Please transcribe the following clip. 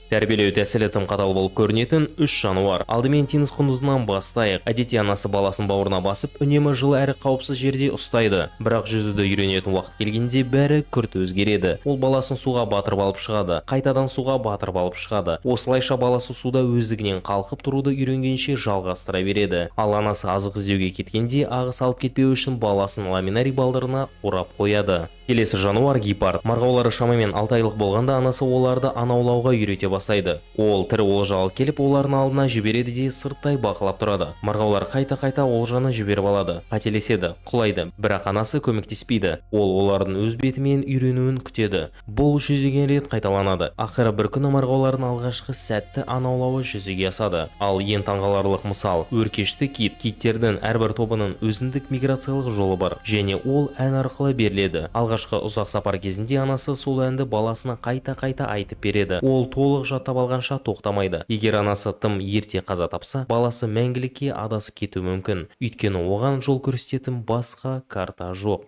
Тәрбиелеу тәсілі тым қатал болып көрінетін үш жануар. Алдымен теңіз құндызынан бастайық. Әдетте анасы баласын бауырына басып, үнемі жылы әрі қауіпсіз жерде ұстайды. Бірақ жүзуді үйренетін уақыт келгенде, бәрі күрт өзгереді. Ол баласын суға батырып алып шығады, қайтадан суға батырып алып шығады. Осылайша баласы суда өздігінен қалқып тұруды үйренгенше жалғастыра береді. Ал анасы азық іздеуге кеткенде, ағыс алып кетпеу үшін баласын ламинарий балдырына орап қояды. Келесі жануар – гепард. Марғаулары шамамен 6 айлық болғанда, анасы оларды аң аулауға үйрете бастайды. Ол тірі олжа алып келіп, олардың алдына жібереді де, сырттай бақылап тұрады. Марғаулар қайта-қайта олжаны жіберіп алады, қателеседі, құлайды, бірақ анасы көмектеспейді. Ол олардың өз бетімен үйренуін күтеді. Бұл жүздеген рет қайталанады. Ақыры бір күні марғаулардың алғашқы сәтті аң аулауы жүзеге асады. Ал ең таңғаларлық мысал – өркешті кит. Киттердің әрбір тобының өзіндік миграциялық жолы бар және ол ән арқылы беріледі. Алғашқы ұзақ сапар кезінде анасы сол әнді баласына қайта-қайта айтып береді. Ол толық жаттап алғанша тоқтамайды. Егер анасы тым ерте қаза тапса, баласы мәңгілікке адасып кетуі мүмкін, өйткені оған жол көрсететін басқа карта жоқ.